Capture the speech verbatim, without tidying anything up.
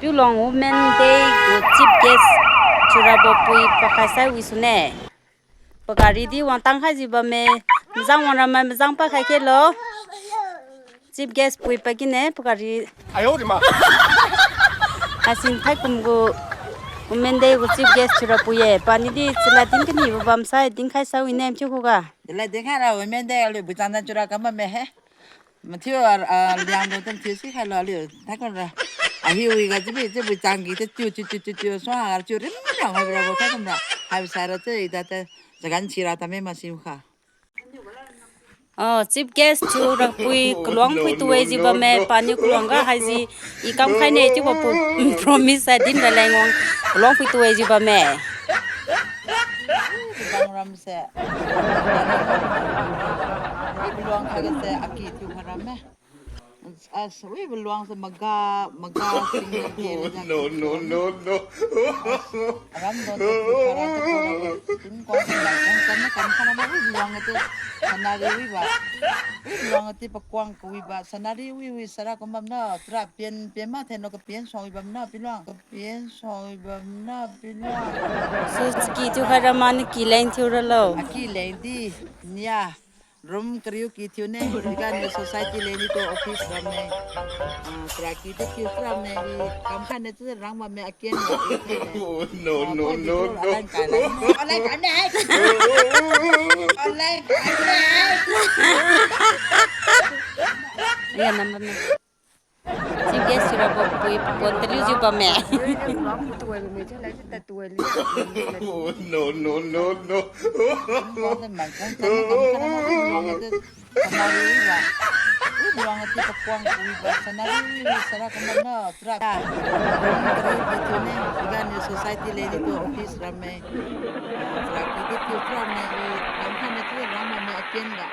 Tamenglong Women Day gu chief guest thiurabo pui pakhai sai wisune. Pagari di wangtang khaijiu bamme, mazang wangra mai mazang pakhai khelo. Chief guest pui pakine pagari. Haisi thaikum gu Women Day gu chief guest thiura pui-e. Paniu di chalad din kanibo bamsai dinkhai sai wine mathiu khuga. Chalad dinkhai ra Women Day aliu buichang dan thiura kam bamme he. Mathiu, ah, ah, Liangmai tu thiu si khailo aliu thaikum ra. Ahiuwi ga chibi chibi changgi te tiu tiu tiu tiu tiu suang ha chiu rim rang hai rabo thaikum ra. Haibo saira chiu idate chagan sira tame masiu kha. Oh, chief guest thiura pui kaluang phuitu-e jiu bamme, paniu kaluang ga haisi i kamkhaine chiubo pu, promise sai din raleng wang kaluang phuitu-e jiu bamme. Bang ramse. Kaluang khaga se aki thiu kha ramme. As, wi baluang se maga, maga sing. No, no, no, no. Aram don se thiu kha ra, thiu kha ra, tun kong kong kong kam kam kha ra ma, wi baluang ate, scenery wiba. Wi baluang ate pakuang kawiba, scenery wiwi sara kum bamna, tara pien, pien ma theno kapien suang wi bamna, piluang. Kapien suang wi bamna, piluang. Su, siki thiu khai ra mani ki leng thiu ralo. Aki leng di, nia. Room kariu ki thiune, iganiu society leng di tu office ramme. Ah, tara ki di thiu ramme, i kamkhaine tu rang bamme aken. No, no, no, no. Online kai la. Online kai ne. Online kai ne. Iya, number me. Chief guest thiurabo pui pakon taliujiu bamme. No, no, no, no, no. Scenery wiba. Wi baluang ate pakuang kawiba. Scenery wiwi sara kum bamna, tara. Room kariu ki thiune, iganiu society leng di tu office ramme. Ah, tara ki di thiu ramme, i kamkhaine tu rang bamme aken ga.